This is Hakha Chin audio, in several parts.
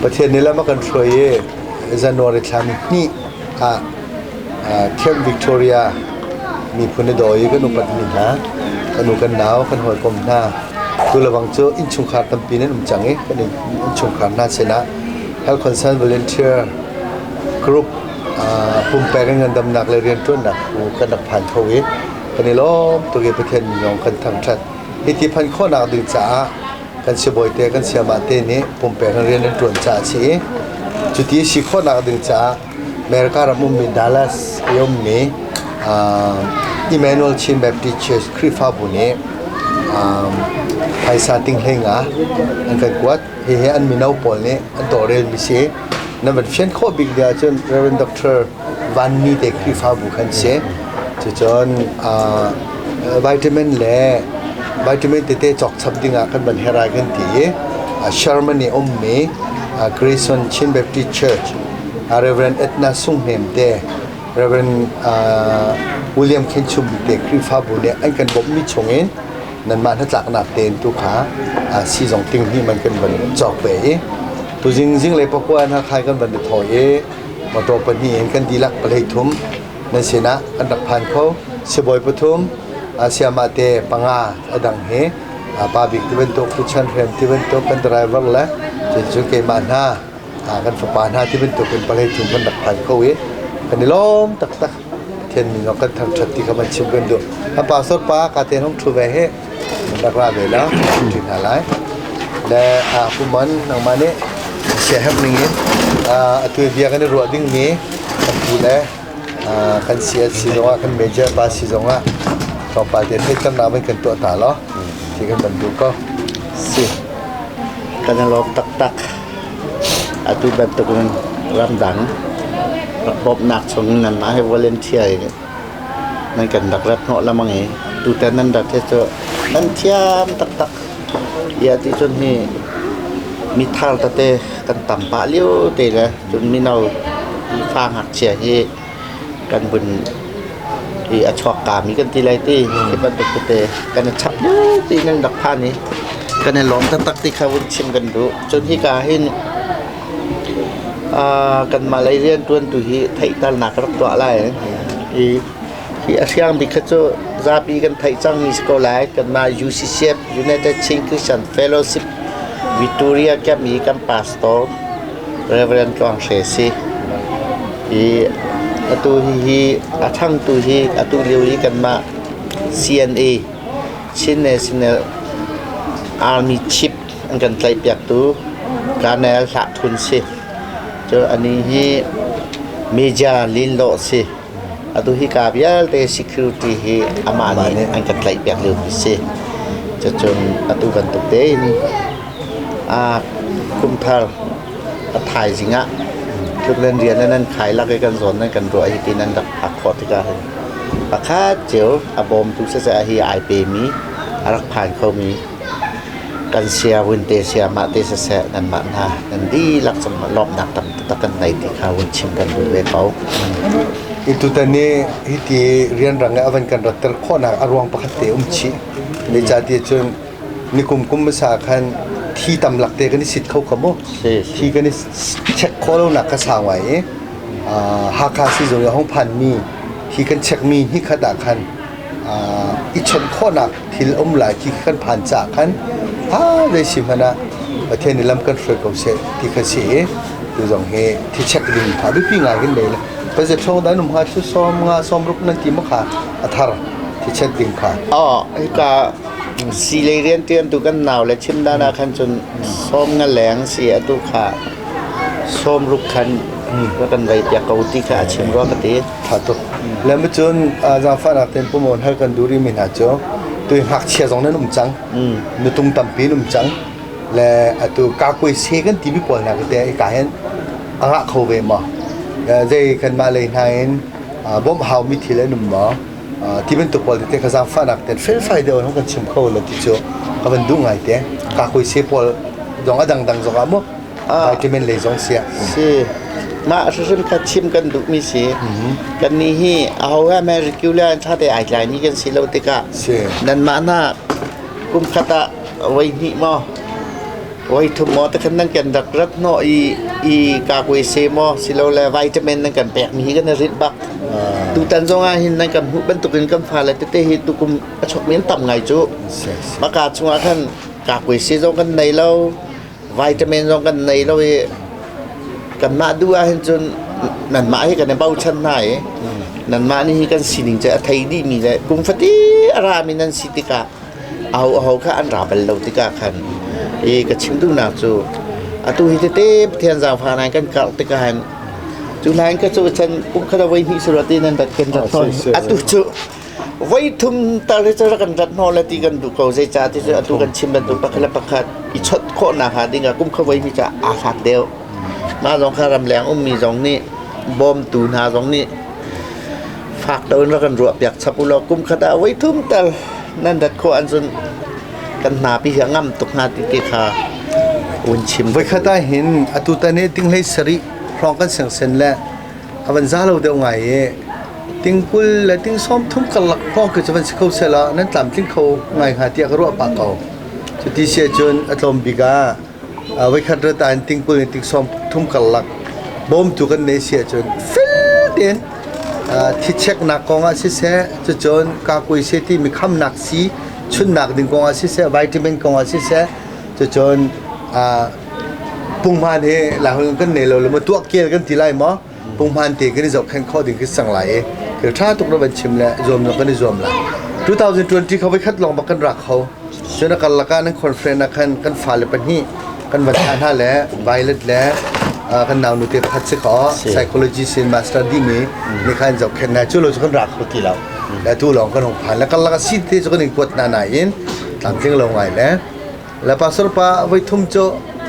Pathian nih lam a kan hruai i January thla ni hnih ah Camp Victoria miphun i dawi i kan upat mi hna, kan u kan nau, kan hawikom hna tu lebang cu innchungkhar tampi nan um cang i kan innchungkhar hna sinah Health Concern Volunteer Group pumpek in ngandamnak le rianṭuannak phu kan rak phan kho i kan i lawm tuk i Pathian min zong kan thangṭhat. Hiti phanh khawhnak ding caah kan sibawi te kan sayamah te nih pumpek in rian an ṭuan caah a si i cuti si khawhnak ding caah America ram ummi Dallas i ummi Emmanuel Chin Baptist Church Khrihfabu nih phaisa tinghlei nga an kan kuat. Hihi an mino pawl nih an tawlrelmi si. Nan van fian khawh bik ding ahcun Reverend Dr. Van Ni te Khrihfabu khan si. Cucun vitamin le vitamin tete cawk chap dingah kan van herai kan ti i Sherman i ummi Grayson Chin Baptist Church Reverend Edna Sung Hnem te Reverend William Khen Chum te Khrihfabu nih an kan bawmhmi chungin nanmah hnatlaknak tein tu kha siizong ting hnih man kan van cawk ve i tuzing zinglei pakua hna khai kan van i thawi i motor pahnih in kan dihlak palei thum nan sinah kan rak phan kho. Sibawi pathum, sayamah te panga a dang hi pa bik ti bantuk Pu Chan Hrem ti bantuk kan driver le cucu keimah hna kan fapa hna ti bantuk in palei thum kan rak phan kho i kan i lawm taktak. Pathian min kan thangṭhat ti kha van chim kan duh. A pastor pa ka te hong ṭhu ve he rak ra ve la ṭi hna lai. Le pu Man nangmah nih siaherh ning in atu bia kan i ruah ding mi kan pu le kan CSC zongah kan major pa si zongah tlawmpal te theihternak van kan tuah ta law ti kan van duh ko. Si kan i lawm taktak. Atu bantuk in ramdang rak bawmhnak chung nanmah he volunteer in nan kan rak rat hnawh lengmang i tutan nan rat hi cu nan thiam taktak. Ia ti cun hi mithar tete kan tam pah lio te le cun mino fa ngakchia hi kan vun i a chuak kami kan ti lai ti hi bantuk tete kan i chap lio ti nan rak phan i kan i lawm taktak ti kha vun chim kan duh. Cun hika hin kanmah lei rianṭuantu hi theihternak ka rak tuah lai i hi a hriang bik kha cu zapi kan theih cangmi si ko lai. Kanmah UCCF United Chin Christian Fellowship Victoria Camp i kan pastor Reverend Tluang Hre si. I atu hihi a ṭhangtu hi atu lio i kanmah CNA Chin National Army Chief an kan tlaihpiaktu Colonel Hlah Thun si. Cu anih hi Major Lin Law si. Atu hi ka vialte security hi amah nih an kan tlaihpiak lio mi si. Cucun atu bantuk tein a kumthar a thaizing ah tluklen rian nan khai lak i kan zawn nan kan ruah hi ti nan rak phak khawh tikah hin pakhat cio a bawmtu siseh hi ai pemi a rak phan khomi kan sia vun te sia mah te siseh nanmah hna nan dihlak cung lawmhnak tam taktak kan nei ti kha vun chim kan duh ve ko. Tutan ni hiti rianrang i a van kan ratter khawhnak a ruang pakhat te um chih. Zeicahtiah cun nikum kum hmasa khan thi tam lak te kan i sit kho kha mu. Thi kan i check khawh lonak ka sau ngai i Hakha sizung i hong phanmi thi kan checkmi hnih khat ah khan i chawnh khawhnak thil um lai ti kan phan caah khan a zei si hmanh ah Pathian nih lam kan hruai ko seh ti kha si i tu zong hi thi check ding kha biapi ngai kan nei le pazet thong dan um ha cu som nga som ruk nan ti ma kha a thar thi check ding kha. Oh hika si lei rian tian tu kan nau le chim dan ah khan cun som nga leng si atu kha som ruk khan kan vei piak ko ti kha a chim rua ka ti. Tha tuk. Le mi cun zaangfahnak tein pumon hal kan duh rihmi hna cu tui ngakchia zong nan um cang. Nutung tampi an um cang. Le atu kakuai se kan timi pawl hna te ka hin a ngah kho ve maw? Zei kanmah lei hna in bawmh haumi thil an um maw? Ti bantuk pawl tete kha zaangfahnak tein felfai deuh in kan chim kho lo ti cu ka van duh ngai te. Kakuai se pawl zong a dangdang zong ah mu vitamin lei zong siah. Si. Mah hrimhrim kha chim kan duhmi si. Kannih hi aho he regular in ṭha te ai tlaimi kan si lo tikah Si. nanmah hna kum khat ah voi hnih maw? Voi thum maw takhan nan kan rak rat hnawh i i kakwe se maw silole vitamin nan kan pek mi hi kan i rinh bak. Tutan zong ah hin nan kan hmuh bantukin kan fale tete hi tukum a chok mi an tam ngai cu. Maka chungah khan kakwe se zong kan nei lo, vitamin zong kan nei lo i kanmah duh ah hin cun nanmah hi kan i bochan hna i nanmah nih hi kan sining cu a thei dih mi le kum fati a ra mi nan si tikah aho aho kha an ra bal lo tikah khan i ka chim duhnak cu atu hi tete Pathian zaangfah nai kan karh tikah hin cu hlan ka cu chan kum khat voi hnih sura ti nan rat kan rat tawn atu cu voi thum tal hi cu rak kan rat hnaw le ti kan duh ko zeicah ti cu atu kan chim bantuk pakhat le pakhat i chawt khawhnak hnga ding ah kum kha voi hnih ca aa hlat deuh mah zong kha ramleng ummi zong nih bawmtu hna zong nih Fak lo in rak kan ruahpiak chap u law kum khat ah voi thum tal nan rat khawh ahcun kan hnapi hi a ngam tuk hnga ti te kha un chim. Voikhat ah hin atu tan hi ting 17 hrawng kan siangsen le a van za lo deuh ngai i ting 20 le ting 30 karlak hrawng khi cu van si kho sehla nan tlamtling kho ngai hnga tiah ka ruah pah ko. Cuti si ahcun a tlawm bik ah voikhat rat ah ting 20 in ting 30 karlak bawmtu kan nei si ahcun fel tein thicheknak kong ah siseh cucun kakui se timi khamnak sii chunnak ding kong ah siseh vitamin kong ah siseh cucun punghman hi lahul kan nei lo le maw tuah kel kan ti lai maw punghman te kan i zohkhenh khawh ding khi sang lai i thil ṭha tuk na van chim le zuam kan i zuam lai 2020 kha voikhat lawng bak kan rak kho cun a karlak ah nan conference ah khan kan fale pahnih kan van thlah hna le Violet le kan nau nute pakhat si kho psychology sin master dimi ni khan zohkhenh na cu lo cu kan rak kho ti lo le tu lawng kan hung phan le karlak ah si te cu kan in kuat hna nain tlamtling lo ngai le le pastor pa voi thum cu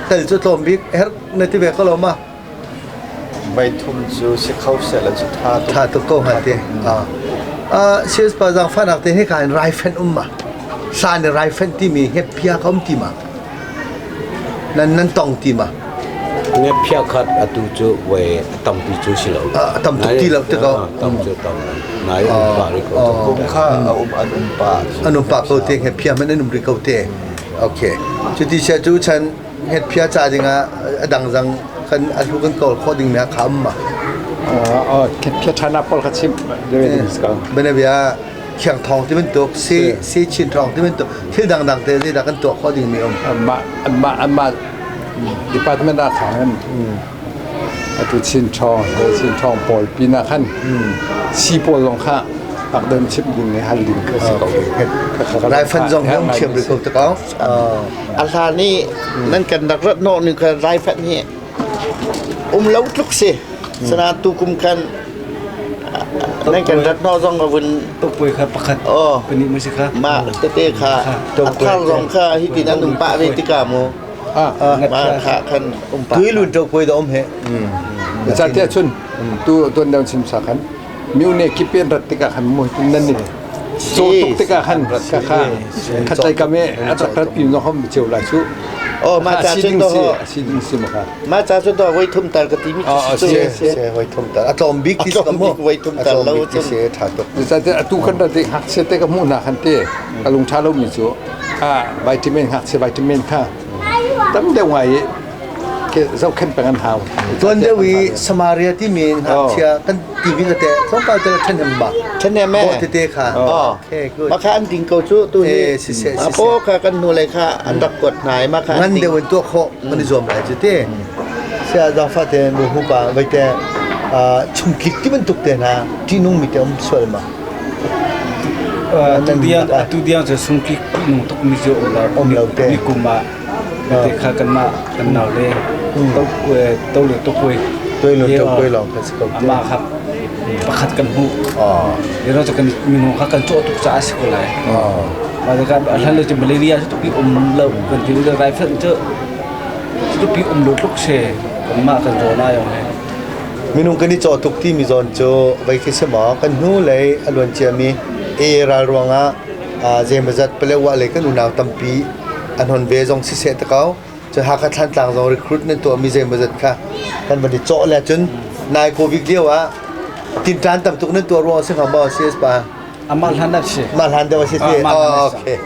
tel cu tlawm bik herh na ti ve ko lo ma Meithum cu si kho sehlaw cu ṭha tuk. Ṭha tuk ko hnga ti. CS pa zaangfahnak te hika in raifanh um ma? Sa nih raifanh timi hepphia ka um ti ma? Nan nan tong ti ma? Hepphia khat atu cu voi a tampi cu si lo. A tam tuk ti lo te ko. Tam cu tam nai um pa ri ko. Kum kha a um an um pa. An um pa ko te hepphia man an um ri ko te. Okay. Cuti sia cu chan hetphia ca dingah a dang zang kan a hlu kan kawl khawh ding mi kha um ma Phia ṭhana pawl kha chim Banabia khiang thong ti bantuk si si chin thong ti bantuk thil dangdang te zeidah kan tuah khawh ding mi um anmah anmah anmah department ah khan atu chin ṭhawng chin ṭhawng pawl pinah khan si pawl zong kha pak don chim ding le hal ding kha si ko. Raifan zong hi um thiam rih ko te ko. A hlan i nan kan rak rat hnawh ni kha raifan hi um lo tluk si. Sana tu kum khan nan kan rat hnawh zong a vun Tokpui kha pakhat oh pahnih mu si kha. Ma tete kha a thar zong kha hi tin an um pah ve tikah mu. Ma kha khan um pah. Tuilun tokpui da um he. Ca te cun tu tuan dang chim sa khan Myone kipen rat tikah khan mu nan ni so tuk tikah khan ka kha khatlai kam e a rak rat pi no hom cheu lai chu oh ma cha chun to si ding si ma kha ma cha chun to voi thum tar ka ti mi chu se voi thum tar a tlom bik ti tlom bik voi thum tar lo chu se tha tuk cha te atu khan ra te hak se te ka mu na khan te ka lung tha lo mi chu a vitamin hak se vitamin kha tam deuh ngai ke zohkhenh peng an hau. Tuan deuh i Samaria timi ngakchia kan TV ka te tlawmpal te ṭhahnem ba. Ṭhahnem e. Bawh tete kha. Okay, good. Maka an ding ko cu tu hi. Si se si se. Po kha kan nu lei kha an rak kuat hna i maka ngan deuh in tuah khawh kan i zuam lai cu te. Sia zaangfah te nu hu pa vai te chungtlik ti bantuk te hna ṭihnung mi te um sual ma. Tu diang cu sungtlik nung tuk mi cu um lo. Um lo te. Ni kum ah Te kha kanmah kan nau le to le to kuai toi lo to kuai lawng kan si ko amah kha pakhat kan hmuh ero cu kan minung kha kan cawh tuk caah si ko lai mah tikah a hlan le cu malaria cu tupi um lo kan ti le rifle cu tupi um lo tluk se kanmah kan zawn ah yong he minung kan i cawh tuk timi zawn cu vei khi si maw kan hnu lei a luan ciami e ral ruangah zeimawzat Palewa lei kan unau tampi an hon ve zong siseh te ko. Cun Hakha Thlantlang zong recruit nan tuahmi zeimawzat kha kan van i cawh le cun nai Covid lio ah tinṭan tam tuk nan tuah ruang si hnga maw CS pa? Amah hlan ah si. Mah hlan deuh a si ti. Oh, okay.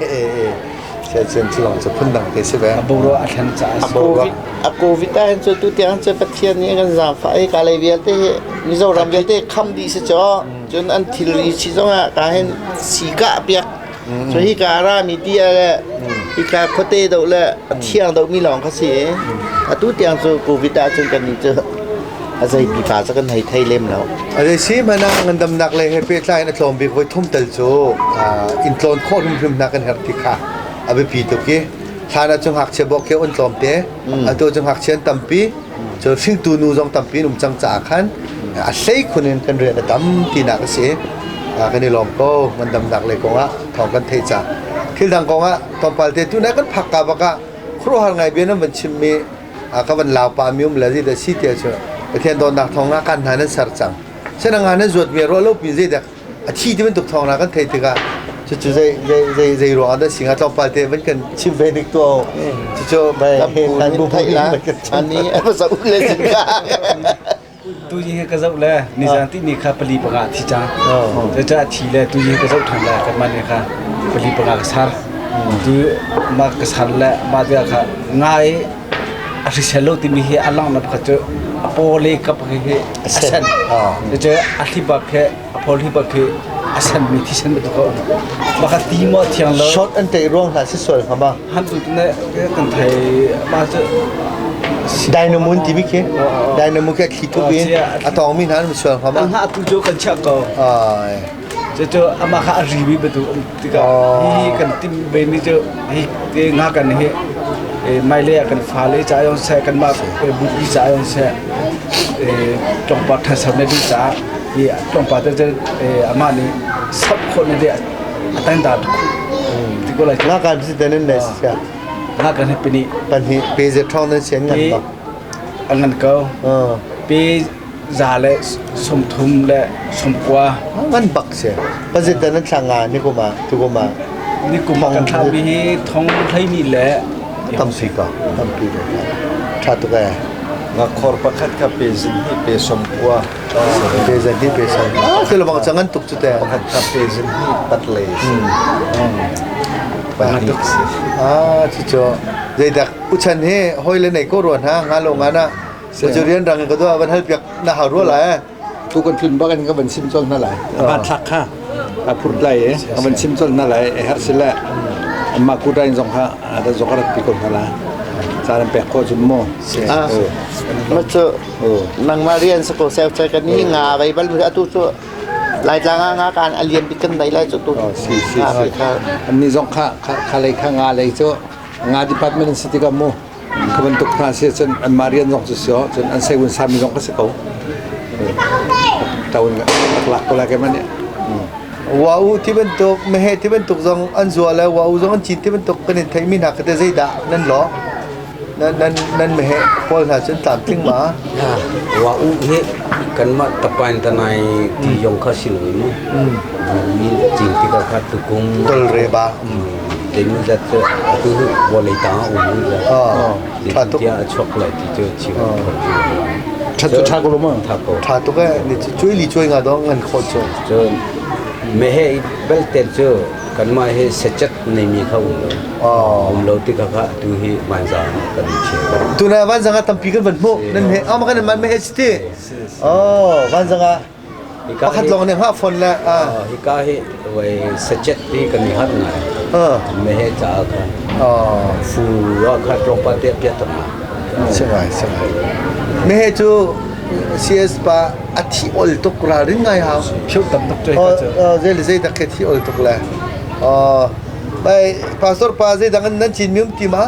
Siacun cu lawng cu phundang te si ve. A boruak a thlen caah a si. COVID a COVID ah hin cu tu tiang cu Pathian nih a kan zaangfah i ka lei vialte hi Mizoram vialte kham dih si caw cun an thilri si zongah ka hin si kah piak cu hi ka ra mi ti le hi ka khuate do le a thiang do mi lawng kha si atu tiang cu COVID ah cun kan nih cu a zei pipa cu kan hei thei lem lo. A zei si hmanh ah ngandamnak lei he pehtlai in a tlawm bik voi thum tal cu inn tlawn khawh hrimhrim hna kan herh ti kha a biapi tuk i hlan ah cu ngakchia bawk khi an tlawm te atu cu ngakchia an tampi cu hringtu nu zong tampi an um cang caah khan a hlei khun in kan rian a tam tinak a si. Kan i lawm ko ngandamnak lei kong ah thawng kan theih caah. Thil dang kong ah tlawmpal te tu nai kan phak ka bak ah khuaruahhar ngai bia nan van chimmi ka van lau pa mi um le zeidah si tiah cu Pathian dawtnak thawng ah kan hna nan ser cang sena nga nan zuat mi ruah lo pin zeidak a thi ti bantuk thawng na kan thei tikah cucu zei zei zei zei ruang ah dah si nga tlawmpal te van kan chim ve nik tu cucu bai kan bu thai la ani sa u le sin ka Tu yi he ka zoh le nizan ti ni kha pali panga thi cang. Cucaah thi le tu yi he ka zoh ṭhan le kanmah nih kha pali panga ka sar. Tu ma ka sar le mah bia kha nga i a hrisel lo timi hi a langhnak pakhat cu a paw le kap hi hi a sen. Cucaah a thli bak he a paw thli bak hi a senmi thisen bantuk a um. Maka ti maw thiang lo. Short an tei ruang hlah si sual hnga ma? Han tu ne kan thei ma cu Dynamo timi khi Dynamo khi thli thup in a tawng mi hna an sual hnga ma? An ha tu cu kan chiah ko. Ai. Cu cu ama kha a ri mi bantuk um tikah hi kan tim ve mi cu hi te nga kan hi mai le kan fa le ca yong se kan mah bupi ca yong se tlawngpar thansam ne ding ca hi tlawngpar te cu amah nih sap khawh ne de a tan da ti ko lai. Nga kan si tanin ne sia. Nga kan hi pini. Pahnih pe ze thong nan sian ngan ba. An ngan ko. Pe za le 30 le 90. Ngan bak se. Pazit nan thla nga ni kuma tu kuma. Ni kuma kan thla mi hi thong thlei ni le tampi ka tampi le tha tu ka. Nga khor pakhat kha pe zin hi pe som kua. Pe zin hi pe som. Ah, ke lobang changan tuk chu te. Pakhat kha pe zin hi pat le. Pahnih si. Ah, chu cho. Zeidak uchan he hoi le nei ko ruan ha nga lo nga na. Cu rian rang ka do van hal piak na hau ru lai. Tu kan tlun bak in ka van sim chol na lai. Van thlak kha. A phurt lai e. Ka van sim chol na lai. E har sile. Amma kudain zong kha ada zong rat pi ko na la. Caan pek ko cun mu. Ah, ma cu nangmah rian sa ko sel che kan ni nga vai bal atu cu Laitlang ah nga kan a lian bik kan nei lai cu tu. Si si si. An ni zong kha kha lei kha nga lei cu nga department an si tikah mu kha bantuk hna si cun an mah rian zong cu si cun an sei un sami zong ka si ko. Taun lak ko lai ke man Wa u ti bantuk mehe ti bantuk zong an zual le wa u zong an cin ti bantuk kan in theimi hna kha te zeidah nan lo nan nan nan mehe pawl hna cun tlamtling ma Wa u hi kanmah tapain tanai ti yong kha si lo mu mi cin tikah kha tukung tol re ba tenu zat cu atu vawlei tang a um za tha tuk tiah a chuak lai ti cu chim Tha cu tha ko lo ma tha ko tha tuk e ni cui li cui nga dong ngan kho chu cun mehe belte cu kanmah hi sechet neimi kha um lo um lo tikah kha atu hi vanzang kan i ṭhial. Tuna vanzang ah tampi kan van hmuh nan he ama kan man me HT oh vanzang ah pakhat lawng ne hngah phone le hika hi wai sechet hi kan i har ngai mehe ca kha fu kha tlawmpa te pia tam singai singai mehe cu CS pa a thi ol tuk ralrin ngai hau Phiu tam tuk cu oh zei le zei dak ke thi ol tuk le oh bai pastor pa zei dang nan chin mi um ti ma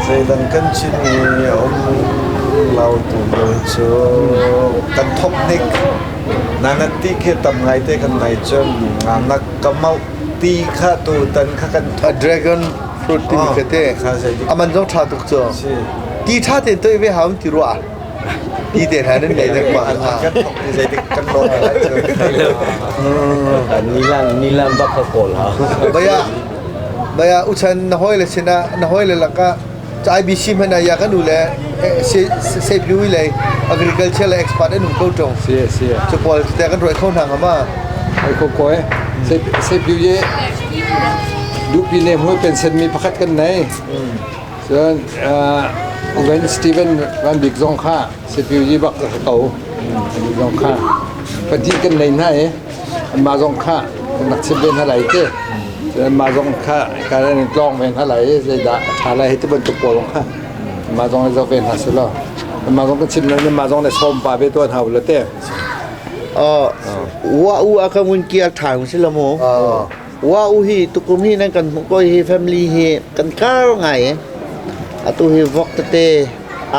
Zei dang kan chin mi a um lo tu lio cu kan thop nik nangan ti khi tam ngai te kan nei cun nak ka mau ti kha tu tan kha kan a dragon fruit ti mi kha te aman zong tha tuk cu ti tha ten toi ve haum ti rua ti te hna nan nei dek ma kan thok ni zei dik kan lo lai cu nilan nilan bak kha kawl ha baya baya uchan na hoi le sina na hoi le laka IBC hmana ya kan u le se pyu le agriculture le expert an um ko tong si si chu pol te kan roi kho hna ma ai ko ko e se se pyu ye Duhpi ne hmui pensen mi pakhat kan nei. Cun Wen Steven Van Bik zong kha CPU bak ka ko. Zong kha pahnih kan nei hna i anmah zong kha kan rak chim ve hna lai te. Cun anmah zong kha kan in tlawng ve hna lai i zeidah a ṭha lai hi ti bantuk pawl zong kha anmah zong i zoh ve hna selaw. Anmah zong kan chim lo anmah zong le sawm pa ve tuan hau lo te. Wa u a kan vun kial ṭhan si lo mu. Wa u hi tukum hi nan kan hmuh ko hi family hi kan kar ngai e. Atu hi vok tete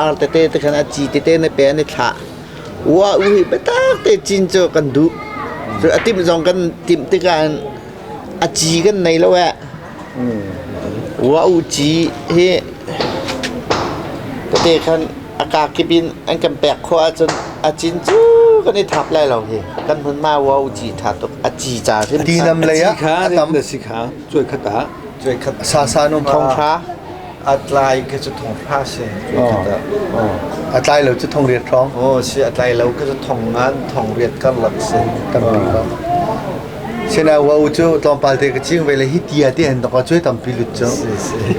ar tete te khan a ci tete na pe an i thlah. Wa u hi biatak te cin cu kan duh. Cu a timh zong kan timh tikah a ci kan nei lo eh. Wa u ci hi tete khan a kakip in an kan pek khawh ahcun a cin cu kan i thap lai lo hi kan hmunhma wa u ci tha tuk a ci ca hrim Tinam lei ah a tam si kha cuai khat ah cuai khat sa sa no thong hra a tlai ke cu thong hra si cuai khat ah a tlai lo cu thong riat hrawng oh si a tlai lo ke cu thong ngan thong riat karlak si tampi ko Sina wa u cu tlawmpal te ka cing ve le hi tia te han ka cuai tampi lut cu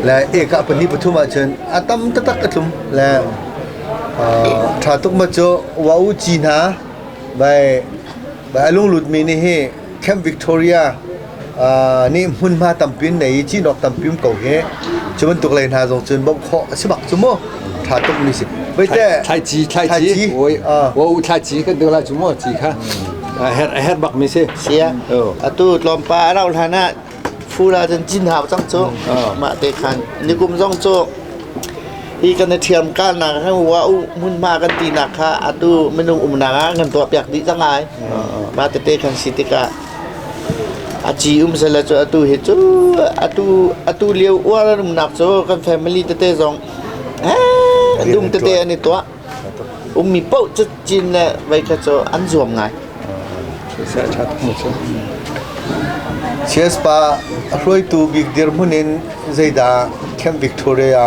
le eka pahnih pathum ah cun a tam taktak ka tlum le tha tuk ma cu wa u ci hna bai bai alung lut mi nih hi Camp Victoria nih hmunhma tampi nei i cinawk tampi um ko hi cu bantuk lei hna zong cun bawmh khawh a si bak cu mu tha tuk mi si Veite thlaici thlaici wa u thlaici kan ding lai cu mu ci kha a her bak mi si sia atu tlawmpa a rauh hlan ah fura cun cin hau cang cu mah te khan nikum zong cu hi kan i thiam kalnak khan wa u hmunhma kan ti nak kha atu minung umnak ah kan tuah piak dih cang ai mah tete kan si tikah A ci um sehla cu atu hi cu atu lio uar an umnak cu kan family tete zong dum tete an i tuah. Ummi paoh cu cin le vei kha cu an zuam ngai. CS pa a hruaitu bik dirhmun in zeidah Camp Victoria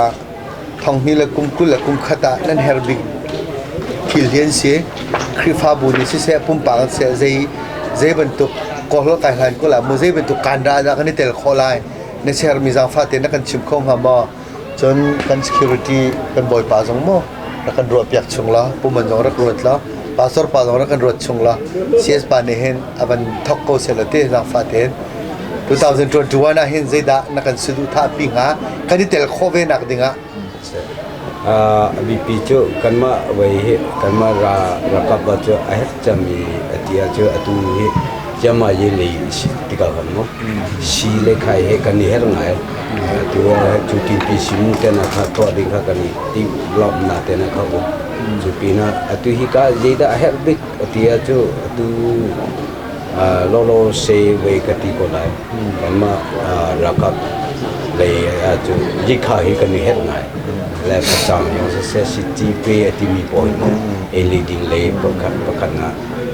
thonghnih le kum 20 le kum khat ah nan herh bik thil hi an si. Khrihfabu nih siseh, pumpak in siseh, zei zei bantuk kawlhawl kai hlan ko la mu zei bantuk kan ra dah kan i tel khawh lai na sermi zaangfah te na kan chim kho hnga maw? Cun kan security kan bawipa zong maw rak kan ruah piak chung la, puman zong rak ruat la, pastor pa zong rak kan ruat chung la. CS pa nih hin a van thok ko seh la te zaangfah tein 2021 ah hin zeidah na kan saduhthah pi hnga kan i tel khawh ve nak ding ah A bipi cu kanmah vei hi kanmah ralkap cu a herh cemmi a ti ahcun atu hi ciammai hi lei si tikah kan mu si le khai he kan i herh ngai atu cu tinpi simu te na kha tuah ding kha kan i timh lawmhnak te na kha um cu pinah atu hi ka zeidah a herh bik a ti ahcun atu lawlaw se vei ka ti ko lai. Kanmah ralkap lei ahcun rikha hi kan i herh ngai. Le facang zong siseh city pe a timi pawl hi ei le ding lei pakhat pakhat na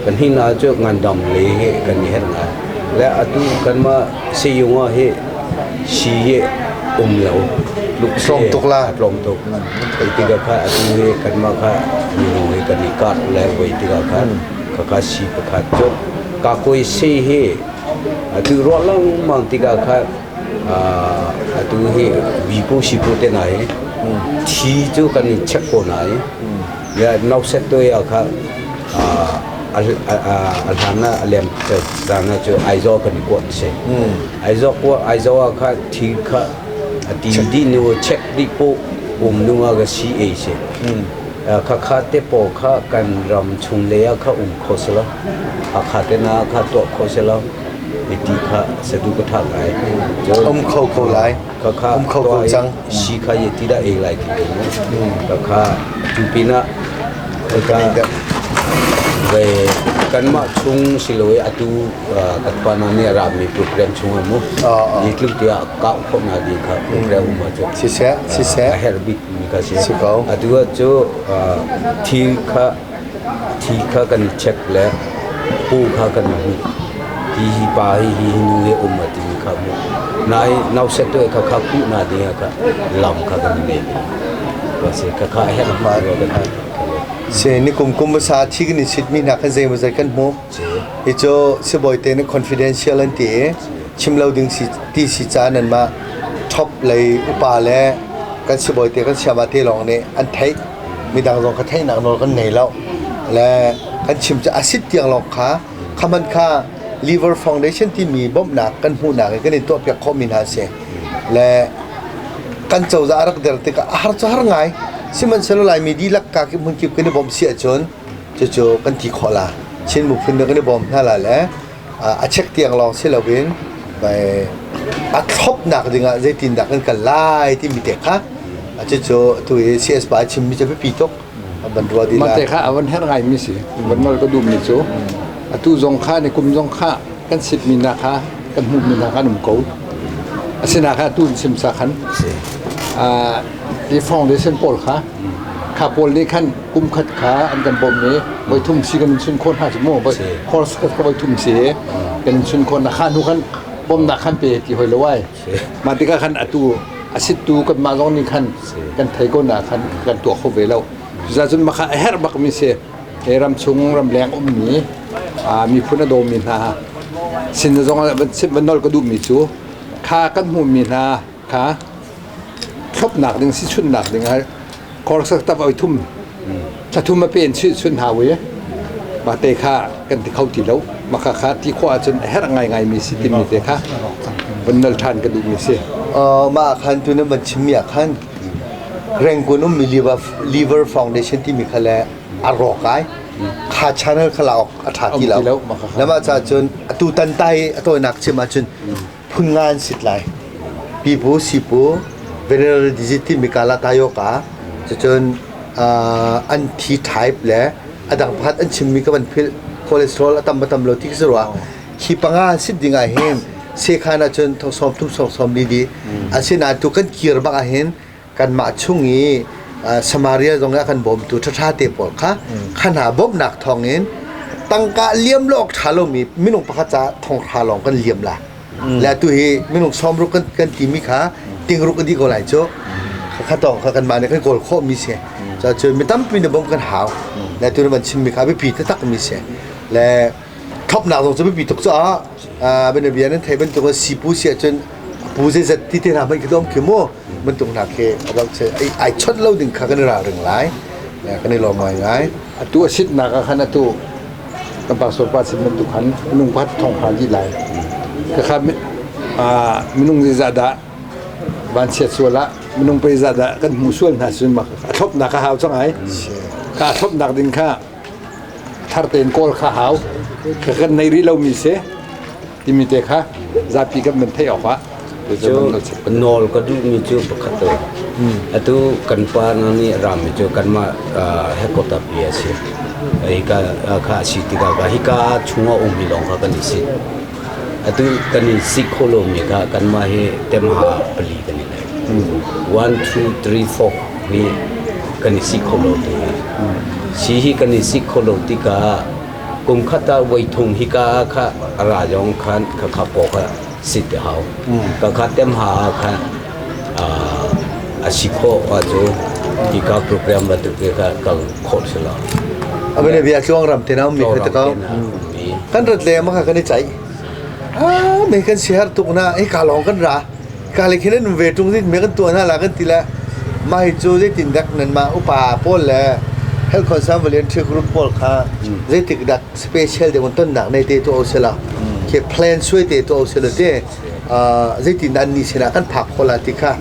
kan hi na cu ngandam lei hi kan i herh ngai. Le atu kanmah siyung ah hi si hi um lo. Tlawm tuk la. Tlawm tuk. Tikah kha atu hi kanmah kha minung hi kan i kar le voi tikah khan Khakha si pakhat cu kakuai si hi atu ruah lengmang tikah khan atu hi vipu sipu te hna hi thi cu kan in check ko hna i nauset tu ah kha a hlan ah a lem caan ah cu Aizawl kan i kuat si. Aizawl kuat Aizawl ah khan thi kha a ti dih nu check dih po um nu ah ka CA si. Khakha te pawl kha kan ram chung lei ah kha um kho selaw Hakha te na kha tuah kho selaw ti kha sadu ka tha ngai. Um kho ko lai. Khakha um kho ko cang. Si kha ye ti dah ei lai ti Khakha tu pinah khakha ve kanmah chung silo i atu kan pa na nih a rami program chung ah mu ni tluk tiah kau khawh na ding kha program um ahcun siseh siseh a herh bik mi kha si si ko atu ah cu thil kha thi kha kan i check le pu kha kan hmu hi hi pa hi hi nu he um a timi kha mu nai nauset tu kha kha ku na ding kha lam kha kan nei ka se kha kha herh ma kan se ni kum kum sa thi kan i sit mi hna khan zei maw zei kan hmu hi cu sibawi te nih confidential an ti i. Chim lo ding si ti si ca nanmah top lei upa le kan sibawi te kan siama te lawng nih an theih. Midang zong kha theihnak nawl kan ngei lo. Le kan chim cu a sit tiang lawng kha khaman kha Liver Foundation timi bawmhnak kan hmuhnak i kan in tuahpiak khawhmi hna a si. Le kan cozah a rak der tikah a har cu har ngai. Sihmanhsehlaw Laimi dihlak ka kip hmun kip kan i bawmh si ahcun cucu kan ti khawh la. Chin miphun nih kan i bawm hna la le a chek tiang lawng si loin a thlopnak dingah zeitindah kan kal lai timi te kha cucu tu i CS pa chimmi cu biapi tuk ban rua di Mate kha avan her ngai mi si van nol ka duh mi cu atu zong kha ni kum zong kha kan sit mi na kha kan hmuh mi na kha um ko asina kha tu sim sa khan i foundation pawl kha kha pawl nih khan kum khat kha an kan bawmh i voi thum si kan chun khawh hna cu mu course khat kha voi thum si kan chun khawh na kha hnu khan bawmnak khan pe ti hoi lo ai mah tikah khan atu a sittu kan mah zong nih khan kan thei ko na khan kan tuah kho ve lo cucaah cun makha a herh bak mi si he ram chung ram leng ummi miphun a dawmi hna sin zong van nol ka duh mi cu kha kan hmuh mi hna kha thlopnak ding si chunnak ding ah korsak tap oi thum thla thum a pen chi chun hau i mah te kha kan ti kho ti lo maka kha ti khawh ahcun a herh ngaingai mi si timi te kha van nal ṭhan ka duh mi si. Mah khan tu na van chimmi ah khan Rangoon ummi Liver Foundation timi kha le a rawk ai kha channel kha la awk a ṭha ti lo. Namah ca cun atu tan tai a tawinak chim ahcun phun nga an sit lai. Pipu, sipu, venereal disease timi kala tayoka, cucun an thi type le a dang pakhat an chimmi ka van philh cholesterol a tam a tam lo ti ka si rua. Khi panga an sit ding ah hin sekhan ahcun thong sawm thum sawm sawm li di. Asinain tu kan kir bak ah hin kanmah chung i Samaria zong ah kan bawmtu ṭhaṭha te pawl kha kha hna bawmhnak thawngin tangka liam lo awk ṭha lomi minung pakhat ca thonghra lawng kan liam la. Le atu hi minung sawmruk kan kan timi kha tingruk a dih ko lai cu. Kha tawng kha kanmah nih kan kawl khawhmi si. Cun mi tampi na bawmh kan hau. Le tu na van chimmi kha biapi taktak mi si. Le thlopnak zong cu biapi tuk caah bianabia nan thei bantuk in sipu si ahcun pu zeizat ti te hna hmanh khi dom khi mu bantuk hna khi ai chawt lo ding kha kan i ralring lai kan i lawm ngai ngai. Atu a sitnak ah khan atu kan pastor pa sin bantuk khan minung pakhat thong hra dih lai. Khakha minung zeizah dah vanchiat sual ah minung pei zah dah kan hmu sual hna cun a thlopnak a hau cang ai. Ka thlopnak ding kha thar tein kawl kha hau kan nei rih lomi si timi te kha zapi kan van theih awk ah. Cu nawl ka duhmi cu pakhat to atu kan pa na nih rami cu kanmah headquarter pi a si hika kha a si tikah ka hika chungah ummi lawng kha kan i si atu kan i si kho lomi kha kanmah hi temha pali kan i nei 1 2 3 4 hi kan i si kho lo tu hi si hi kan i si kho lo tikah kum khat ah voi thum hika kha ra yong khan kha kha po kha sit te hau ka kha tem ha kha a si kho a cu hika program ba tu ke kha kal kho se lo. Abene bia tluang ram te na mi kha te ko kan rat le ma kha kan i chai a me kan si har tuk na e ka long kan ra ka le khin an ve tung zit me kan tuan la kan ti la mah hi cu zeitin dak nan mah upa pawl le health concern volunteer group pawl kha zeitik dak special de tonnak nei te to sela ke plan suai te to sela te zeitin an ni sila kan phak khola ti kha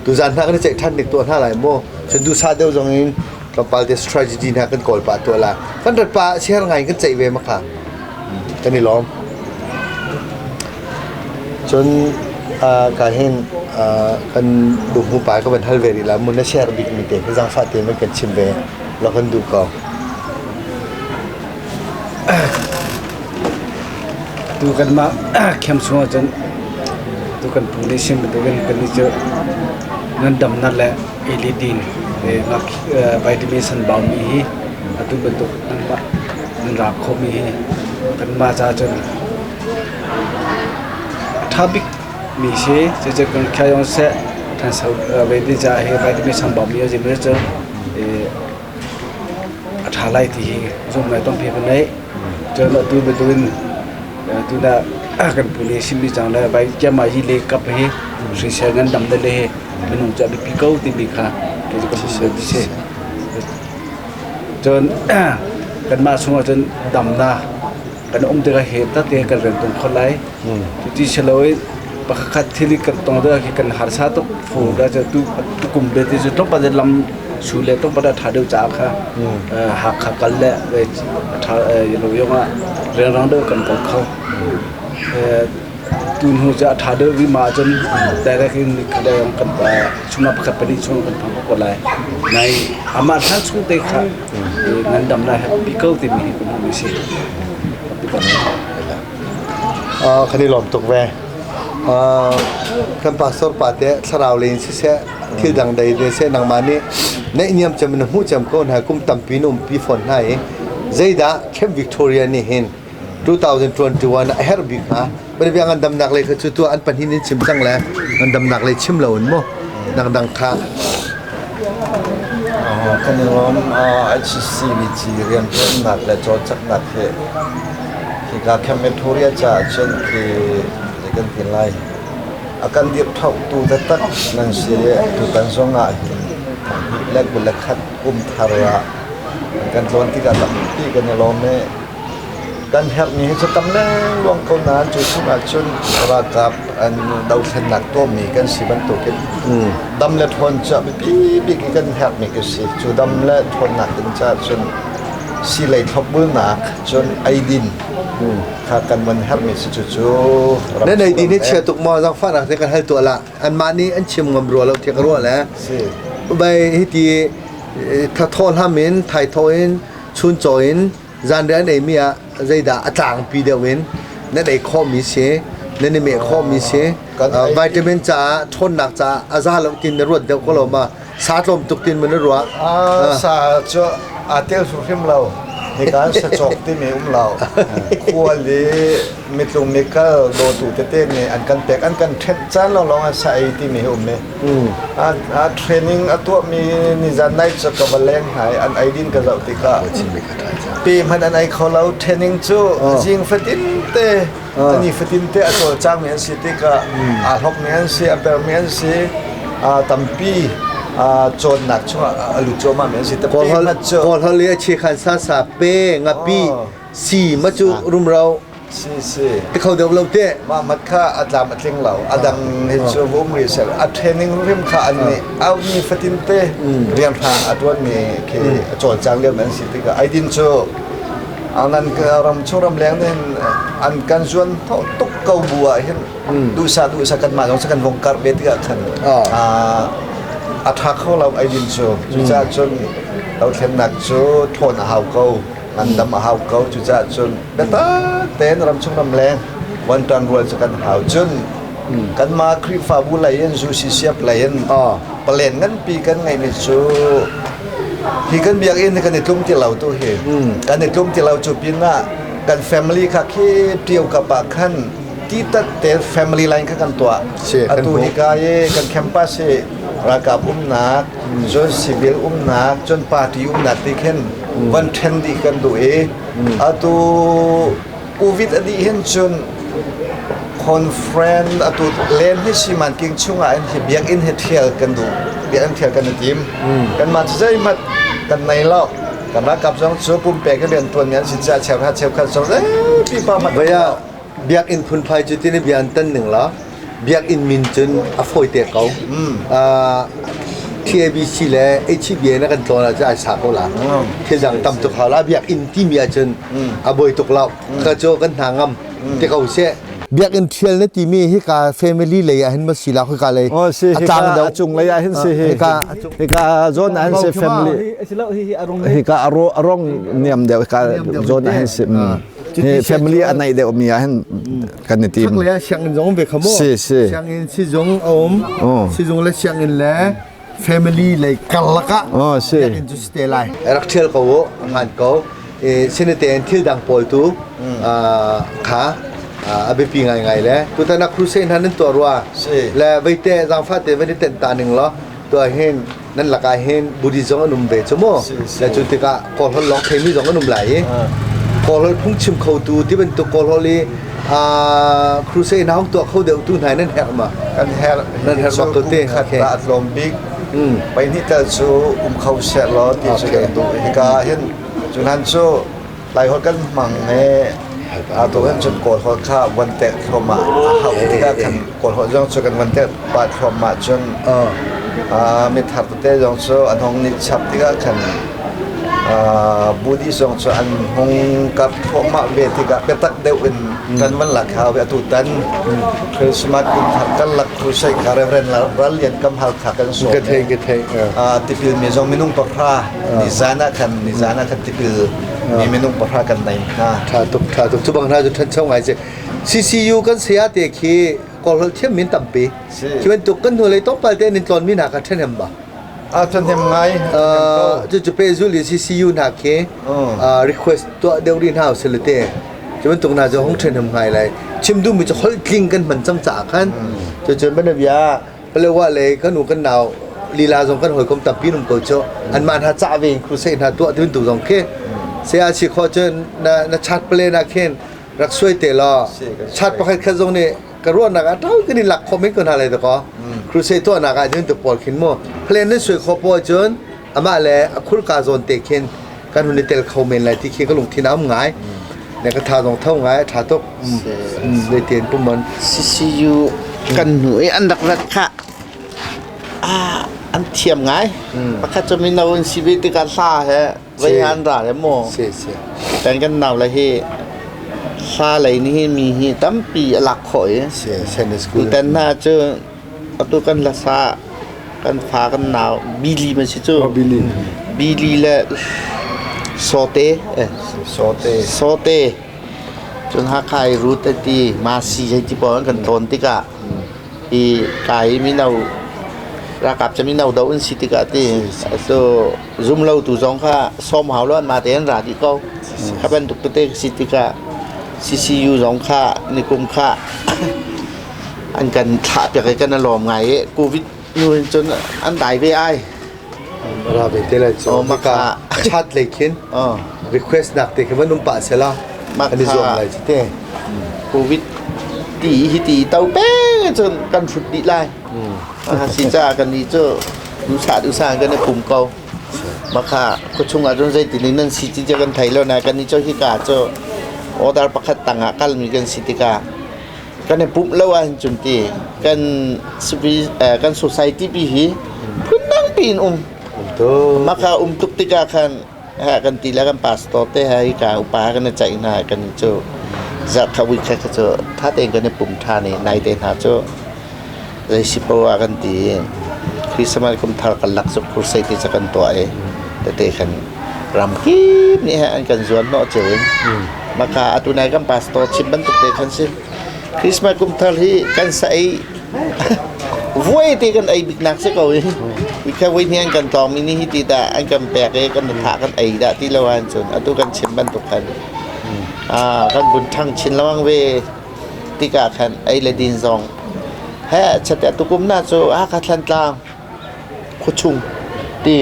tu zan hna kan ceih than nik to hna lai mo chun du sa deuh zong in tlawmpal te strategy hna kan kawl pa to la kan rat pa share ngai kan ceih ve ma kha kan i lawm. Cun ka hin kan duhmu pa ka van hal ve rih la mun na share bik mi te khi zaangfah te man kan chim ve la kan duh ko. Tu kan mah camp chung ahcun tu kan pu nih sim bantukin kan nih cu ngandamnak le ei le vitamin san baumi hi atu bantuk nan nan ra khomi hi kanmah ca cun a ṭha bik mi si. Cucu kan khyayong seh ṭhanso ve ti ca hi vitamin san baumi a zim cu a ṭha lai ti hi zumh ngai tampi ka nei. Cun atu bantukin tuna Kan pu le sim cang le vai chiama hi le kap hi hrisel ngan dam le he minung cu a biapi ko timi kha kei cu ka hmu ti si. Cun kanmah chungah cun damnak kan um tikah he takte kan rian tung kho lai. Cuti si lo i pakhat thil i kan tong tikah khi kan harsa tuk fu da cu tu kum bete cu tlawmpal lam su le tlawmpal a ṭha deuh caah kha Hakha kal le ṭha lo yong ah rianrang deuh kan kal kho. Tu hnu cu a ṭha deuh rih ma ahcun direct in kha kan chungah pakhat pahnih chung kan phang ko lai. Nai amah hlan chung te kha ngandam lai happy ko timi hi ka hmuh mi si. Kan i lawm tuk ve. Kan pastor pa te thlarau lei in siseh thil dang dei de seh nangmah nih naihniam cem na hmuh cem ko hna kum tampi na umpi fawn hna i zeidah Camp Victoria nih hin 2021 a herh bik hnga bia ngandamnak lei kha cu tu an pahnih in chim cang le ngandamnak lei chim lo in mu dangdang kha. Kan i lawm. HCBC rianṭuannak le cawlcanghnak hi hika Camp Victoria caah cun khi kan ti lai a kan dirhṭhohtu taktak nan si i tutan zong ah hin le 21 kum thar ah kan tlawn tikah tampi kan i lawm i kan herhmi hi cu tam lengluang ko nain cu chungah cun ralkap an dothlennak tuahmi kan si bantukin dam le ṭhawn cu a biapi bik i kan herhmi ka si. Cu dam le ṭhawnnak ding caah cun silei thlopbulnak cun eidin kha kan van herhmi si cucu. Nan eidin hi chia tuk maw? Zaangfahnak te kan hal tuah lah. Anmah nih an chim ngam rua lo tiah ka ruah le. Bai hiti thathaw hlam in thaithaw in chuncaw in zanriah an eimi ah zeidah a tlangpi deuh in nan ei khawhmi si, nan i meh khawhmi si, vitamin caah ṭhawnnak caah a za lo tin na ruat deuh ko lo ma? Sa tlawm tuk tin ma na ruah? Sa cu aa tel hrimhrim lo. Hika sa cawk timi um lo. Khual i mitlung mikal dawtu tete nih an kan pek, an kan ṭhenh caan lawnglawng ah sa ei timi hi um i a training a tuahmi nizan nai cu ka va leng hna i an eidin ka zoh tikah pe hmanh an ei kho lo. Training cu zing fatin te ani fatin te a cawlcangmi an si tikah aa hlokmi an si, a permi an si, tampi cawnnak chungah a lut cuahmahmi an si. Pe hmanh cu Kawlhol i a chikhan sa sa pe ngapi si ma cu rumro Si si. Ti kho deuh lo te. Mah mat kha a tlam a tling lo. A dang hi cu vum ri sel. A training rim kha an nih au ni fatin te rian hrang a tuan mi khi a cawlcang lio an si tikah aidin cu nan ram chung ram leng nin an kan zuan tuk ko bu ah hin duhsa duhsa kan mah zong kan vong kar ve tikah khan a tha kho lo aidin cu. Cucaah cun dothlennak cu thawn a hau ko. Ngandam a hau ko. Cucaah cun biatak tein ramchung ramleng vuanṭan rual cu kan hau. Cun kanmah Khrihfabu lei in UCCF lei in palen nganpi kan ngeihmi cu hi kan biakinn hi kan i tlum ti lo tu hi. Kan i tlum ti lo cu pinah kan family kha khi ṭio kap ah khan titat te family line kha kan tuah. Atu hika i kan campus hi ralkap umnak, cun civil umnak, cun party umnak ti khin van ṭhen dih kan duh i atu COVID a dih hin cun conference atu len hi siman king chungah in hi biakinn hi ṭhial kan duh, biakinn ṭhial kan i tim. Kanmah cu zeihmanh kan nei lo. Kan ralkap zong cu pumpek in rian ṭuanmi an si caah cheuhra cheukhat zong zeipi pa hmanh. Vaya biakinn phunphai cu tini bia an tan ning la biakinn min cun a fawi te ko. TABC le HBA na kan tlawn ahcun ai sa ko la. Thil dang tam tuk hau la. Biakinn timi ahcun a buai tuk lo. Ka cu kan hna ngam te ko seh. Biakinn thial na timi hika family lei ah hin ma si la hika lei Oh si a tlang hika deuh. a cung lei ah hin si hi. Hika Hika zawn ah hin si family. Hika a rong niam deuh hika zawn ah hin si. Hi family a naih deuh mi ah hin kan i tim. Chaklei ah sianginn zong um ve kha mu. Si si. Sianginn sizung a um. Sizung le sianginn le family lei karlak ah Oh si. biakinn cu si te lai. Rak ṭhial ko u, ngan ko. Sinatein thil dang pawl tu kha a biapi ngaingai le tutan ah crusade hna nan tuah rua. Si. Le veite zaangfah te van i tenh ta ning law tuah hin nan lakah hin Buddhist zong an um ve cu mu. Le cu tikah Kawlholh lawng theimi zong an um lai i Kawlholh phungchim khotu ti bantuk Kawlholh i Crusade na hong tuah kho deuh tu hna nan herh ma? Kan herh. Nan herh bak ko te. Khat la tlawm bik. Pahnih tal cu um kho seh law ti cu kan duh. Hika hin cu hlan cu Laiholh kan hmang he atu hin cun Kawl holh kha van tek thluahmah a hau tikah khan Kawl holh zong cu kan van tek pah thluahmah cun mithar tete zong cu an hong ni chap tikah khan Buddhist zong cu an hung karh thluahmah ve tikah biatak deuh in kan van lak hau atu tan Christmas kum thar kan lak crusade kha Reverend Ral Lian Kam Halkha kan sawm. Ka thei ka thei. Tipil mi zong minung pahra nizan ah khan nizan ah khan tipil mi minung pahra kan nei hna. Tha tuk tha tuk. Cu bang hna cu ṭhancho ngai si. CCU kan saya te khi Kawlholh thiam min tampi. Khi bantuk kan hnulei tlawmpal te nin tlawn mi hna kha ṭhahnem ba. A ṭhahnem ngai. Cucu pehzul in CCU hna khi request tuah deuh rih hna usih te. Cu bantuk hna cu hung ṭhahnem ngai lai. Chim duhmi cu holh tling kan hman cang caah khan. Cucun banabia Palewa le kan u kan nau lila zong kan hawikom tampi um ko cu. Anmah hna cah ve in crusade hna tuah ti bantuk zong khi. Saya si khawh cun na na chat plan ah khin rak suai te law chat pakhat khat zong nih ka ruahnak ah ṭau kan in lak khawh men ko hna lai dakaw crusade tuahnak ah cun tu pawl khin mu plan nan suai khawh pawl cun amah le a khurka zawn te khin kan hun i tel kho men lai ti khi ka lungthin a um ngai ne ka tha zong tho ngai a ṭha tuk le ten pumon CCU kan hnu i an rak rat kha an thiam ngai pakhat cu mino an si ve tikah hla he Voi an ra le maw? Si si. Kan kan nau le hi hla lei nih hin mi hi tampi a lak khawh i. Si Sunday school. Tutan hna cu atu kan lasa kan fa kan nau Billy man si cu. Oh, Billy. Billy le Sote eh Sote. Sote. Cun Hakha i Ruth ti Masi hei ti pawl kan tlawn tikah i kai mino ralkap cu mino do an si tikah ti so zum lo tu zong kha sawm hau lo anmah tein ra dih ko kha bantuk tete si tikah CCU zong kha nikum kha an kan thlah piak i kan i lawm ngai i covid nu hin cun an dai ve ai ra ve te lai cu maka chat lei khin request nak te khi van um pah sela an i zuam lai te covid ti hi ti to peng cun kan hrut dih lai si ca kan ni cu dusa dusa kan i pum ko makha khuachung ah cun zeitin in nan si ti cu kan thei lo na kan ni cu hika cu order pakhat tangah kalmi kan si tikah kan i pumh lo ahhin cun ti kan kan society pi hi phundang piin um maka um tuk tikah khan ha kan ti le kan pastor te ha hi ka upa kan i ceih hna kan cu zarh week kha cu tha tein kan i pum than i nai te hna cu zei si poah kan ti Christmas kum thar kan lak cu crusade ti kan tuah i tete khan ram kip nih an kan zuan hnawh cio in maka atu nai kan pastor chim bantuk te khan si Christmas kum thar hi kan sa ei vuai te kan ei bik nak si ko i we kha voi ni an kan tawng mi ni hi ti dah an kan pek i kan tha kan ei dah ti lo an cun atu kan chim bantuk khan kan bun thang chin lawang ve tikah khan ei le din zong he chate tukum na cu a kha thlan tlang khuachung ti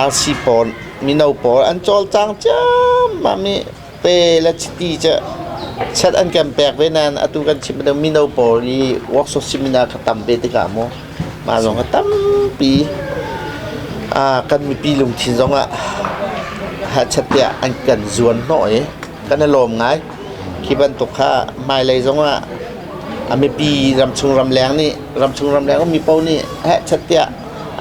RC pawl mino pawl an cawlcang ciammam i pe le chiti cu chat an kan pek ve nain atu kan chim bantuk mino pawl i workshop seminar kha tam ve tikah mu mah zong kha tampi kan mipi lungthin zong ah chat tiah an kan zuan hnawh i kan i lawm ngai khi bantuk kha hmailei zong ah a mipi ramchung ramleng nih ramchung ramleng ummi paoh nih hehchat tiah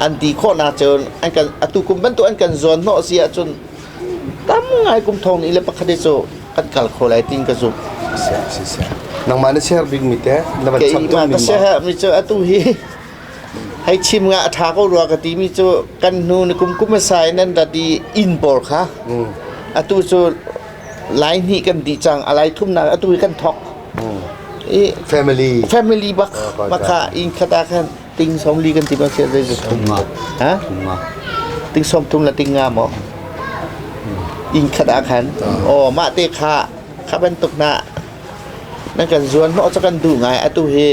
an ti khawhnak cun an kan atu kum bantuk an kan zuan hnawh si ahcun tam ngai kum thong ni le pakhat hi cu kan kal kho lai tin ka zumh. Nangmah na share bik mi te na van chap tuk mi ma mi cu atu hi hei chim nga a tha ko rua ka ti mi cu kan hnu ni kum kum asai nan rat i inn pawl kha atu cu lai hnih kan dih cang a lai thumnak atu hi kan thok i family family bak maka in khata khan ting som li kan ti ba sia zai thum nga ha thum nga ting som thum la ting nga mo in khata khan o ma te kha kha bantuk na nan kan zuan no cha kan du ngai atu hi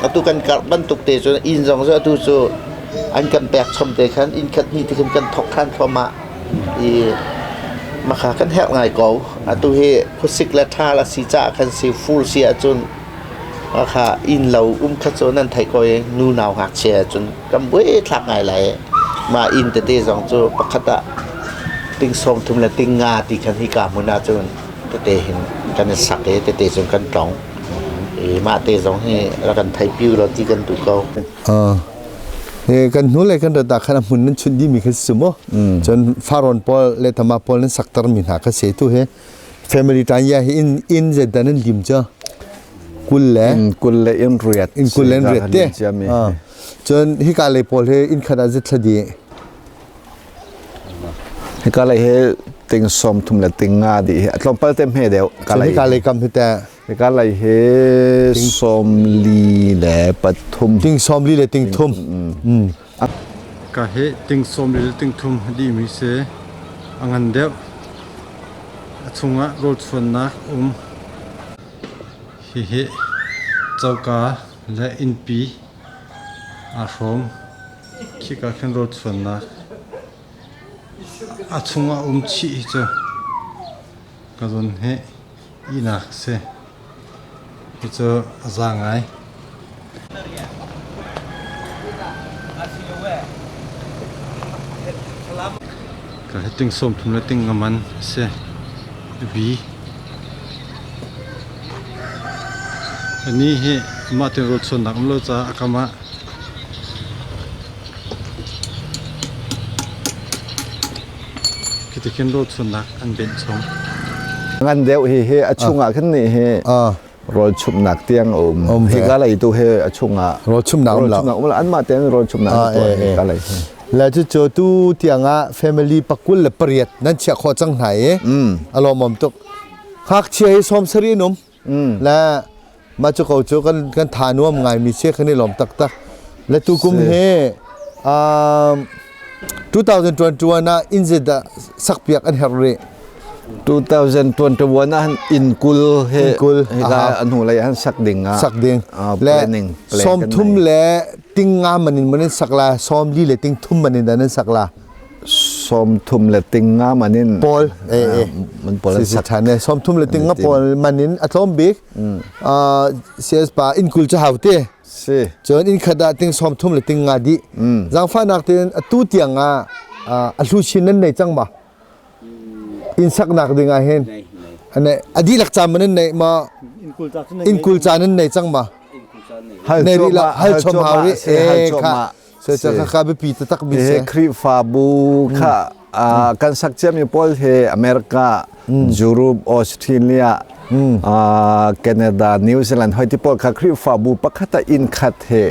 atu kan kar bantuk te chu in zong chu atu chu an kan pek chom te khan in khat ni te khan kan thok than thoma i Maka kan herh ngai ko. Atu hi khuasik le ṭhal a si caah khan si fur si ahcun kha inn lo um kha cu nan theih ko i nu nau ngakchia cun kan buai thlak ngai lai. Mah inn tete zong cu pakhat ah ting sawm thum le ting nga ti khan hika hmun ah cun tete hin kan i sak i tete cun kan tlong. I mah te zong hi rak kan thei piu lo ti kan duh ko. Kan hnu le kan rat ah khan a hmun nan chunh dihmi kha si mu. Cun Faron pawl le Tama pawl nan sakter mi hna kha se tu hi family tan ya hi in in zeidah nan lim cu 20 le in 20 le in riat in 20 le in riat te. Cun hika lei pawl hi inn khat ah zit thla di. Hika lei hi ting som thum le ting nga di hi tlawmpal te hme deuh. Cun hika lei kam hi te Hika lei hi 43. Ting 43 le ting thum. Ka hi ting 40 le ting thum dihmi si. A ngan deuh. A chungah rawl chuannak um. Hihi coka le innpi aa hrawm. Khika khin rawl chuannak. A chungah um chih hi cu ka zawn hi ihnak a si. Hi cu a za ngai. Ka hi ting 30 le ting nga man a si. Bi. Ani hi mah tin rawl chuannak um lo caah a kam ah Khi khin rawl chuannak an benh chung. Ngan deuh hi hi a chungah khan nih hi rawl chumnak tiang a um. Hi ka lei tu hi a chungah rawl chumnak um lo. Um lo. Anmah tein rawl chumnak an tuah hi ka lei. Le cu cu tu tiang ah family 28 nan chiah khawh cang hna i a lawmawm tuk. Ngakchia hi 70 an um. Le mah cu ko cu kan kan tha nuam ngai mi si kan i lawm taktak. Le tu kum hi 2021 ah inn zeidah sakpiak an herh rih? 2021 ah inn 20 he Inn 20, hika an hnu lei han sak ding ah sak ding le 30 le ting nga man in man in sak la 40 le ting thum man in dan in sak la 30 le ting nga man in pawl e e man pawl an sak than e 30 le ting nga pawl man in a tlawm bik CS pa inn 20 cu hau te si cun inn khat ah ting 30 le ting nga di zangfahnak tein atu tiang ah a hlu chin nan nei cang ma inn saknak ding ah hin ane a dihlak caan man nan nei ma inn 20 caan nan nei cang ma nei rih la hal chom hau ri e kha so kha kha biapi taktak mi si Khrihfabu kha kan sak ciami pawl hi America Europe Australia Canada New Zealand hoi ti pawl kha Khrihfabu pakhat ah inn khat he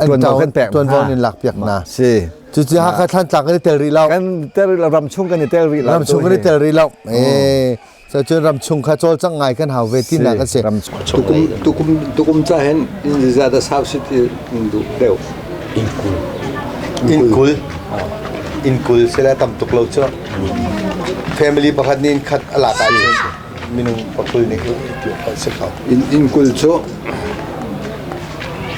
tuanvo kan pek tuanvo nin lak piak na si cucu Hakha Thlantlang kan i tel rih lo kan tel rih lo ram chung kan i tel rih lo ram chung kan i tel rih lo eh so cun ram chung kha cawlcangh ngai kan hau ve tinak a si tukum tukum tukum ca hen in za da sau city duh deuh in 20 in 20 sila tam tuk lo cu family pakhat nih khat a lak ahcun minung 20 nih ti si kho in in 20 cu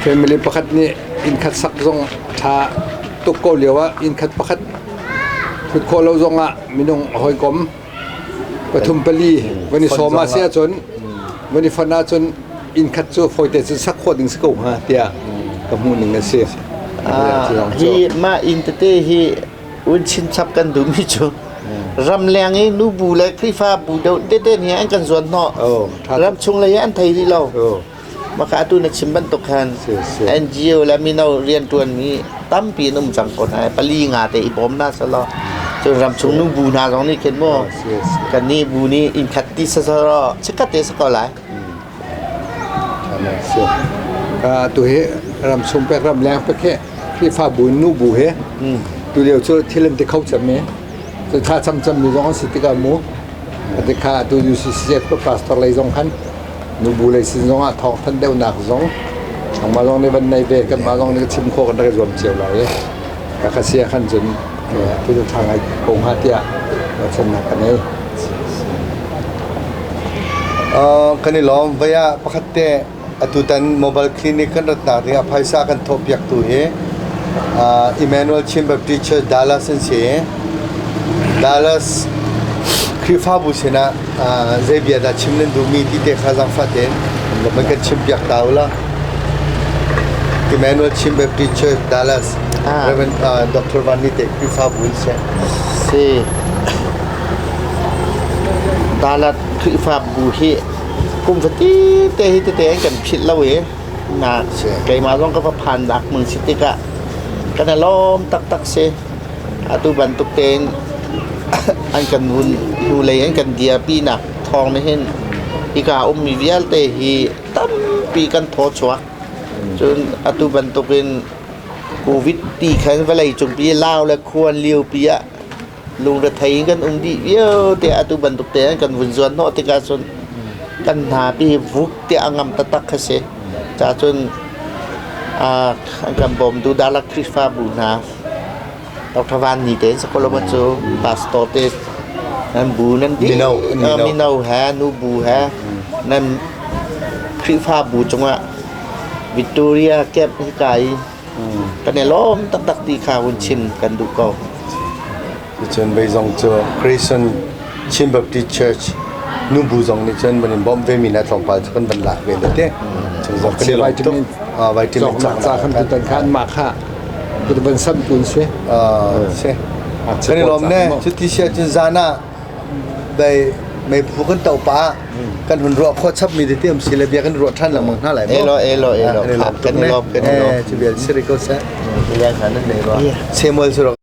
family pakhat nih inn khat sak zong tha tuk ko lio ah inn khat pakhat thut khawh lo zong ah minung hawikom pathum pali van i sawm ah si ahcun van i fon ahcun inn khat cu fawite cun sak khawh ding si ko hnga tiah ka hmuh ning a si. Hi mah inn tete hi un chinchap kan duhmi cu ramleng i nubu le Khrihfa bu deuh tete nih an kan zuan hnawh ram chung lei an thei rih lo maka atu na chim bantuk khan NGO le mino rianṭuanmi tampi an um cang ko hna pali nga te i bawm na salo cun ramchung nu bu hna zong nih khin mu kan nih bu nih inn khat ti sa saro chikat te sa ko lai Tu hi ramchung pek ramleng pek he Khrihfabu nu bu he tu lio cu thil an ti kho cem mi cu tha cham cham mi zong an si tikah mu tikha tu UCCF ko pastor lei zong khan nubu lei sin zong ah thawng than deuhnak zong nangmah zong nih van nei ve kanmah zong nih chim khawh kan rak i zuam cio lai i ka kha sia khan cun tu cu ṭha ngai ko hnga tiah ruahchannak ka nei. Kan i lawm vai ah pakhat te atutan mobile clinic kan ratnak ding ah phaisa kan thawh piak tu hi Emmanuel Chin Baptist Church Dallas an si. Dallas Khrihfabu sinah zei bia dah chim nan duhmi ti te kha zaangfah tein van kan chimpiak ta u law. Emmanuel Chin Baptist Church Dallas Reverend Dr. Van Ni te Khrihfabu in si. Si. Dallas Khrihfabu hi kum fatinte hi tete an kan philh lo i na keimah zong ka va phan dak mun si tikah kan i lawm taktak si. Atu bantuk tein an kan hun hnulei an kan dirpinak thawng nih hin hika ummi vialte hi tampi kan thaw chuak. Cun atu bantukin COVID ti khan vawlei cungpi lau le khuan liopi ah lungrethei in kan um dih vialte atu bantuk te an kan vun zuan hnawh tikah cun kan hna pi vuk tiah a ngam taktak kha si. Ca cun an kan bawmtu Dalak Khrihfabu hna Dr. Van Ni te sakoloma cu pastor te nan bu nan di Mino, mino. mino he nu bu he nan Khrihfabu cungah Victoria Camp hi kai kan i lawm taktak ti kha hun chim kan duh ko. Cun vei zong cu Grayson Chin Baptist Church nubu zong nih cun van in bawmh ve mi na tlawmpal cu kan van lak ve le te. Cu zong kan i lawm tuk. Vitamin Vitamin cawknak ca khan tutan khan mah kha kan van sam tun si. Si. Kan i lawm ne. Cuti si ahcun zan ah bei meiphu kan to pa kan hun ruah khawh chap mi te am si le bia kan ruah than lengmang hna lai. Elo elo elo. Kan i lawm Kan i lawm kan i lawm. Cu vial siri ko seh. Samuel su.